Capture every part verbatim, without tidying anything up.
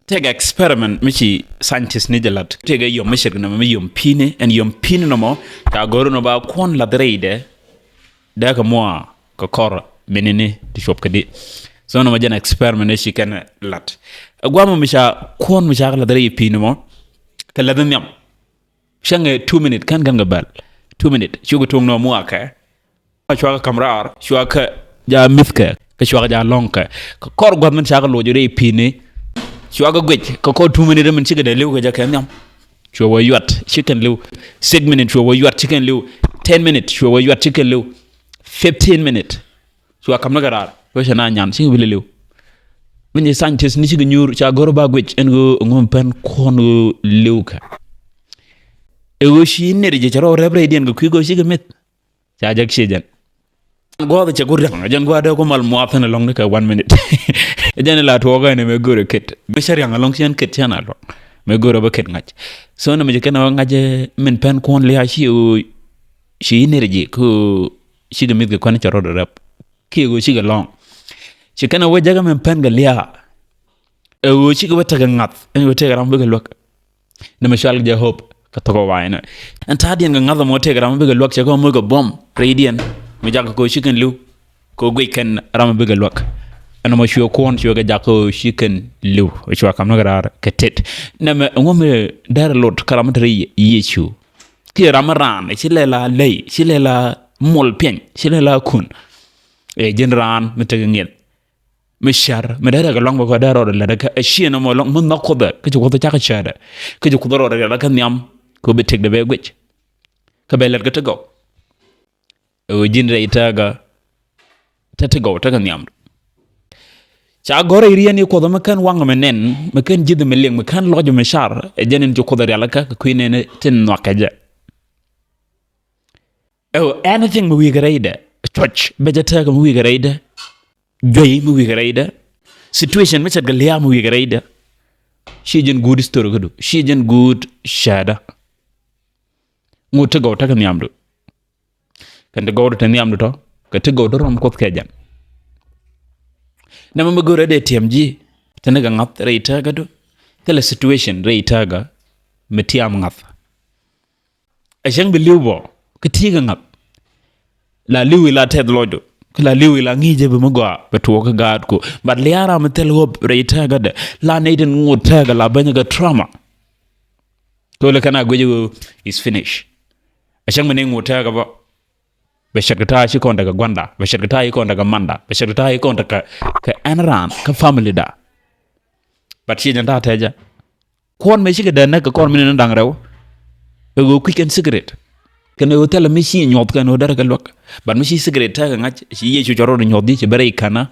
Tëëkɛ experiment mi ci scientist ni jɛ lat. Tëëkɛ yom mi ce̱tkɛ nɔmɔ mi yom pi̱ni, ɛn yom pi̱ni nɔmɔ ca go̱r nɔ ba kuɔn lath rɛydɛ. Dee kɛ mua kɛ kɔr minit ni ti cuɔp kɛ di. So nɔmɔ jɛn experiment ni ci kɛn lat. Ɛ guamɔ mi ca kuɔn mi ca kɛ lath rɛy pi̱ni mɔ kɛ lath nhiam. Cäŋɛ two minute kɛn kɛn kɛ bɛl. Two minute cukɛ tuŋ nɔ mua kɛ. Cuakɛ ka̱m raar, cuakɛ ja mi̱thkɛ, kɛ cuakɛ ja lɔ̱ŋkɛ. Kɛ kɔr gua̱th min cakɛ loc rɛy pi̱ni. Cuakɛ guic kɛ kɔr two minute min cikɛ dee li̱w kɛ jɛ kɛ nhiam. Cuɛ wä yuat ci kɛn li̱w. Six minute cuɛ wä yuat ci kɛn li̱w. Ten minute cuɛ wä yuat ci kɛn li̱w. Fifteen minute cua ka̱m ni kɛ raar. Wecɛ na nyan cikɛ bi li̱w. Min ci scientist ni cikɛ nyuur ca go̱r ba guic ɛn ɣöö ŋuɔ̱m pɛn kuɔn ɣöö li̱w kɛ. Ɛ ɣöö ci ner jɛ cɛ rɔ rɛp rɛydiɛn kɛ kui̱ go̱r cikɛ mith. Ca jek ci jɛn. Gua̱a̱th cɛ ku riaŋ jɛn gua̱a̱th dee ku mal muath ni lɔŋ ni kɛ one minute. Jɛn la tuɔɔk ɛn mɛ go̱rɛ ket mi cɛ riaŋ lɔŋ ci ɛn ket ci ɛn a lɔŋ mɛ go̱rɛ bä ket ŋa̱c. So ni mi ci kɛn ɔ ŋa̱c min pɛn kuɔn lia̱a̱ ci ɣöö ci energy ku ci kɛ mith kɛ kuɛn cɛ rɔɔd rɛp kiɛ ɣöö ci kɛ lɔŋ. Ci kɛn ɔ wä jek min pɛn kɛ lia̱a̱. Ɛ ɣöö cikɛ wä tekɛ ŋa̱th ɛn ɣöö tekɛ ram bikɛ luäk. Nɛ mɛ cual jɛ hope kɛ thok ɛ wa̱i̱ nɛ ɛn ta̱a̱diɛn kɛ ŋa̱th ɛmɔ tekɛ ram bikɛ luäk cɛ kɛ moc kɛ buɔ̱m rɛydiɛn. Mi jakä kɛ ɣöö ci kɛn li̱w kɛ ɣöö guic kɛn ram bikɛ luäk. Ɛn ɛmɔ cuɛ kuɔ̱n cuɛ kɛ jakä ɣöö ci kɛn li̱w cuɛ ka̱m ni kɛ raar kɛ tet. Nɛ mɛ ɛŋu mi dɛr lot kä ram mi te rɛy Yecu kiɛ ram mi raan ci lɛ la ley ci lɛ la mol piɛny ci lɛ la kun. Ɛ ji̱n raan mi tekɛ ŋiɛth. Mi cär mi dee rɛk lɔ̱ŋ bä kɔ dee rɔɔdɛ lät kä ɛ ciɛ nɔmɔ lɔ̱ŋ mi nhɔk Kuoth kä ci Kuoth cak cädɛ kä ci Kuoth rɔɔdɛ rial kä nhiam. Kɛ bi tëkdɛ bɛ guic kä bɛ lät kä ti gɔw. Ɛ ɣöö ji̱n rɛy tääkä te ti gɔw tekɛ nhiam. Ca gɔ̱r rɛy riɛn i̱ Kuoth mi kän waŋ mi nɛn mi kän ji̱th mi liŋ mi kän lɔc mi car ɛ jɛn in ci Kuoth rial kä kɛ kui̱ nɛn tin nhɔakɛ jɛ. Ɛ ɣöö anything mi wi̱i̱ kɛ rɛydɛ cuɔc bɛ jɛ tääkä mi wi̱i̱ kɛ rɛydɛ. Juey mi wi̱i̱ kɛ rɛydɛ. Situation mi ce̱tkɛ lia̱a̱ mi wi̱i̱ kɛ rɛydɛ. Ci jɛn guut story kädu ci jɛn guut cädä. Ŋot ti gɔw tekɛ nhiamdu. Kɛn ti gɔw ti te nhiamdu tɔ kɛ ti gɔw ti rɔm Kuoth kɛ jɛn. Nɛmɛ mi go̱rɛ dee tiɛm ji̱ te ni kɛ ŋa̱th rɛy tääkädu. Thilɛ situation rɛy tääkä mi tiam ŋa̱th. Ɛ cäŋ bi li̱w bɔ kä ti̱i̱ kɛ ŋa̱th. La li̱w ila tɛth lɔcdu kä la li̱w ila ŋi̱i̱cä bi mi gɔaa bɛ tuɔɔk kä gaatku. But lia̱a̱ ram mi thil ɣöp rɛy tɛɛkädɛ la nɛy tin ŋot tɛɛkä la bänyä kɛ trauma. Kɛ wël kɛn a guic ɣöö is finish. Ɛ cäŋ bi nɛy ŋot tɛɛkä bä bɛ ce̱tkɛ ta̱a̱ ci kɔn tekɛ gua̱nda bɛ ce̱tkɛ ta̱a̱ ci kɔn tekɛ manda bɛ ce̱tkɛ ta̱a̱ ci kɔn tekɛ kɛ ɛn raan kä family da. But ci jɛn ta̱a̱ tɛcä. Kuɔn mëë cikɛ dee näk kɛ kɔn mi nɛn da̱ŋ rɛw. Ɛ ɣöö kui̱c kɛn secret. Kɛn ɛ ɣöö thilɛ mi ci nyuɔth kɛn ɣöö derɛ kɛ luäk. But mi ci secret tɛkɛ ŋa̱c ci Yecu cɔr rɔ nyuɔth ji̱ ci bɛ rɛy känä.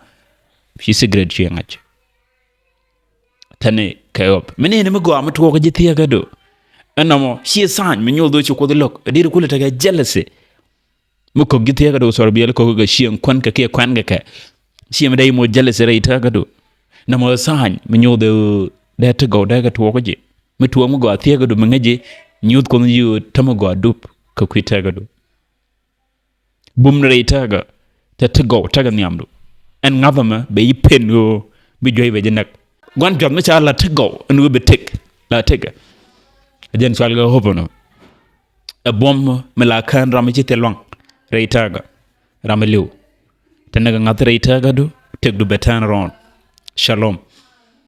Ci secret ci ŋa̱c. Tɛni kɛ ɣöp mi nɛn mi gɔaa mi tuɔɔk ji̱ thiäkädu. Ɛn nɔmɔ ci sign mi nyuɔth ɣöö ci Kuoth lo̱k ɛ di̱t kulɛ tekɛ jealousy. Mi ko̱k ji̱ thiäkädu thɔr biɛl ko̱k kɛ cieŋ kuän kɛ kiɛ kuɛn kɛ kɛ. Cieŋ mi dee moc jealousy rɛy tääkädu. Nɔmɔ sign mi nyoth ɛ ɣöö dee ti gɔw dee kɛ tuɔɔk ji̱. Mi tuɔɔk mi gɔaa thiäkädu mi ŋäc ji̱ nyoth Kuoth ji̱ ɣöö tämɛ gɔaa dup kɛ kui̱ tääkädu. Bum ni rɛy tääkä te ti gɔw tekɛ nhiamdu. Ɛn ŋa̱th ɛmɛ bɛ ji̱ pen ɣöö bi juey bɛ ji̱ näk. Gua̱n juath mi ca la ti gɔw ɛn ɣöö bi tëk la tëkɛ. Ɛ jɛn cual kɛ hope ɛnɔ. Ɛ buɔ̱m mi la kään ram mi ci thil luaŋ rɛy tääkä ram mi li̱w. Te näk ɛ ŋa̱th rɛy tääkädu tëkdu bɛ turn around. Shalom.